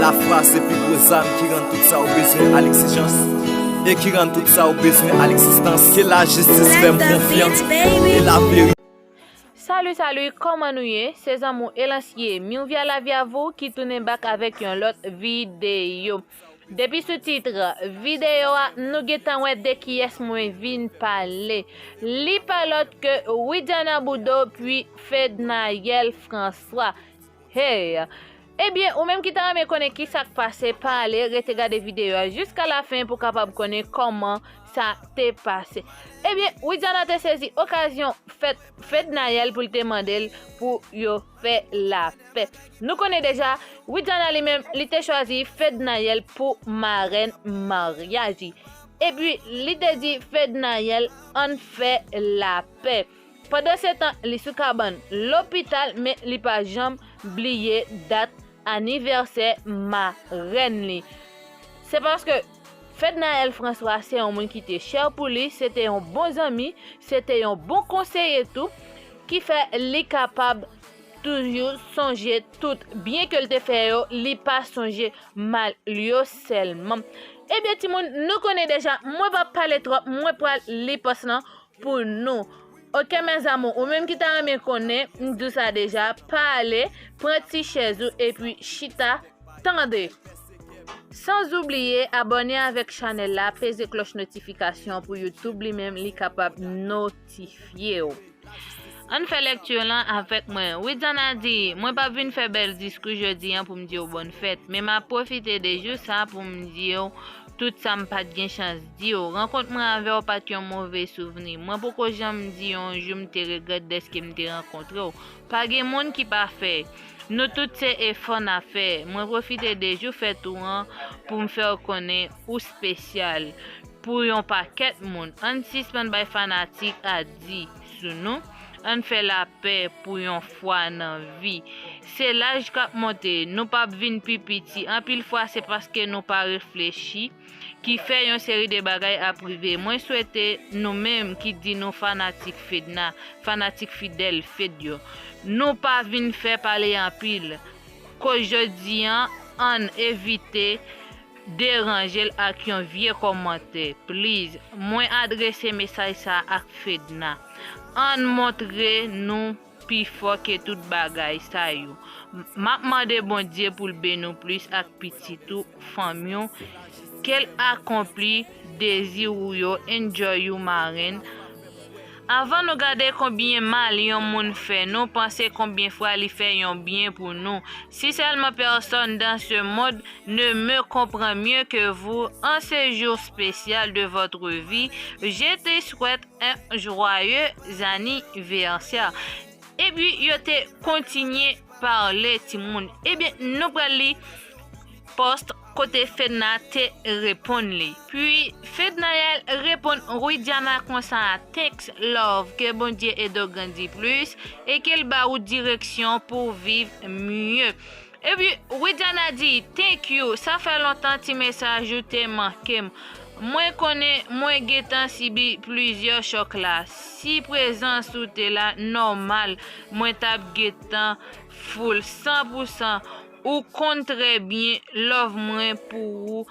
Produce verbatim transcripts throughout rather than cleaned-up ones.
Lafwa se pi gwo zam ki rann tout sa w bezwen a legzijans e ki rann tout sa w bezwen a legzistans. Ke lajistis fè m konfyans e laverite. Salut, salut, kòman nou ye? Se zanmi w Elansye, Miou Via Lavi a Vou ki tounen back avèk yon lòt videyo. Depi sou tit videyo a, nou gentan wè de kiyès mwen vin pale. Li pa lòt ke Widiana Boudot puis Fednaelle François. Hey! Ebyen, ou menm ki ta renmen konnen ki sa k pase, pa ale, rete gade videyo a jiska lafen pou w kapab konnen kòman sa te pase. Ebyen, Widiana te sezi okazyon fèt Fednaelle pou l te mande l pou yo fè lapè. Nou konnen deja, Widiana li menm, li te chwazi Fednaelle pou marèn maryaj li. Epi, li te di Fednaelle, ann fè lapè. Pandansetan, li sou kabann lopital, men li pa janm bliye dat anivèsè marèn li. Se paske Fednaelle François se yon moun ki te chè pou li, se te yon bon zanmi, se te yon bon konseye tou, ki fè li kapab toujou sonje tout byen ke l te fè yo, li pa sonje mal yo sèlman. Ebyen, timoun, nou konnen deja, mwen p ap pale twòp, mwen pral li pòs lan pou nou. Oke, mes amours, ou menm ki ta renmen konnen, m di w sa deja, pa ale, pran ti chèz ou epi chita, tande. San oubliye abòne avèk chanèl la, peze klòch notifikasyon pou YouTube li menm li kapab notifye w. Ann fè lèkti lan avèk mwen. Widiana di, mwen p ap vin fè bèl diskou jodi an pou m di w bòn fèt, men m ap pwofite de jou sa pou m di w tout sa m pa t gen chans di w. Rankont mwen avè w pa t yon move souvni. Mwen poko janm di yon jou m te regrèt dèske m te rankontre w. Pa gen moun ki pafè. Nou tout se efò n ap fè. Mwen pwofite de jou fèt ou an pou m fè w konnen ou espesyal pou yon pakèt moun. Ann sispann bay fanatik a di sou nou. Ann fè lapè pou yon fwa nan vi. Se laj k ap monte, nou p ap vin pi piti. Anpil fwa se paske nou pa reflechi ki fè yon seri de bagay ap rive. Mwen swete nou menm ki di nou fanatik Fedna, fanatik fidèl Fed yo, nou pa vin fè pale anpil. Koz jodi an, ann evite deranje l ak yon vye kòmantè. Please, mwen adrese mesaj sa a ak Fedna. Ann montre nou pi fò ke tout bagay sa yo. M ap mande Bondye pou l beni w plis ak pitit ou, fanmi w, ke l akonpli dezi ou yo, enjoy you marenn. Avan nou gade konbyen mal yon moun fè nou, panse konbyen fwa li fè yon byen pou nou. Si seulement personne dans ce monde ne me comprend mieux que vous en ce jour spécial de votre vie, je te souhaite un joyeux anniversaire. Epi yo te kontinye pale, timoun. Ebyen, nou pral li post kote Fedna te reponn li. Puis, Fednaelle reponn Widiana konsa, thanks love, ke Bondye ede w grandi plis e ke l ba ou direksyon pou viv mye. Epi, Widiana di, thank you, sa fè lontan ti mesaj ou te manke m. Mwen konnen mwen gentan sibi plizyè chòk la. Si prezans ou te la, nòmal, mwen t ap gentan full san pou san. Ou konn trè byen love mwen pou ou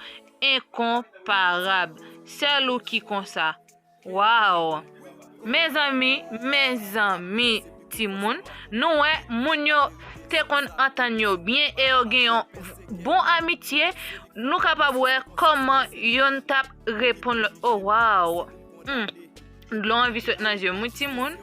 enkonparab. Sèl ou ki konsa. Wow! Mezanmi, mezanmi, timoun, nou wè moun yo te konn antann yo byen e yo gen yon bon amitye, nou kapab wè kòman yonn t ap reponn lòt. Oh, wow! Hmm. Dlo anvi sot nan je m, wi, timoun.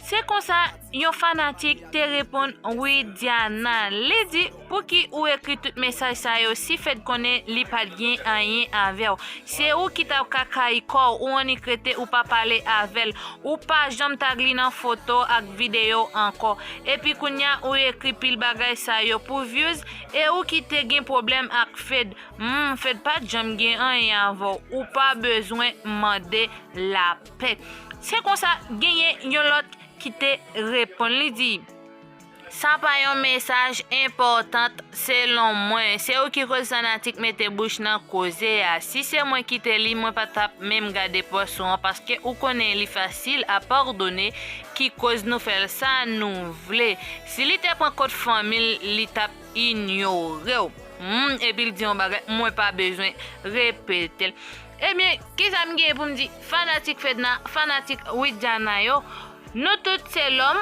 Se konsa, yon fanatik te reponn Widiana. Li di, pouki ou ekri tout mesaj sa yo si Fed konnen li pa t gen anyen avè w? Se ou ki t ap ka kayi kò w, ou annik rete, ou pa pale avè l. Ou pa janm tag li nan foto ak videyo ankò. Epi kounya ou ekri pil bagay sa yo pou views, e ou ki te gen pwoblèm ak Fed. Hmm, Fed pa t janm gen anyen avè w. Ou pa bezwen mande lapè. Se konsa, genyen yon lòt ki te reponn, li di, sa pa yon mesaj enpòtan selon mwen. Se ou ki koz fanatik mete bouch nan koze a. Si se mwen ki te li, mwen pa t ap menm gade pòs ou an, paske ou konnen li fasil a padone ki koz nou fè l sa nou vle. Si li te pran kont fanmi l, li t ap inyore w. Hmm, epi l di yon bagay, mwen pa bezwen repete l. Ebyen, kisa m gen pou m di fanatik Fedna, fanatik Widiana yo? Nou tout se lòm,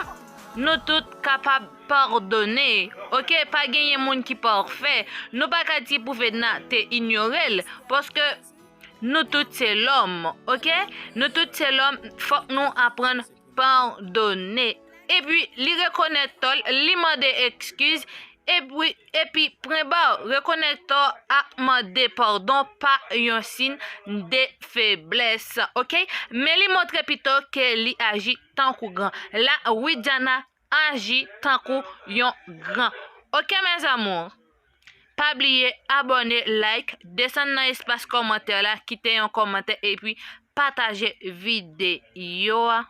nou tout kapab padone. Oke, pa genyen moun ki pafè. Nou pa ka di pou Fedna te inyore l, paske nou tout se lòm, oke? Nou tout se lòm, fòk nou aprann padone. Epi, li rekonèt tò l, li mande eskiz, epi, epi, pwen ba, rekonèt tò ak mande padon pa yon siy de feblès, oke? Men li montre pito ke li aji tankou gran. La, Widiana aji tankou yon gran. Oke, mes amours? Pa bliye abòne, like, desann nan espas kòmantè la, kite yon kòmantè, epi pataje videyo a.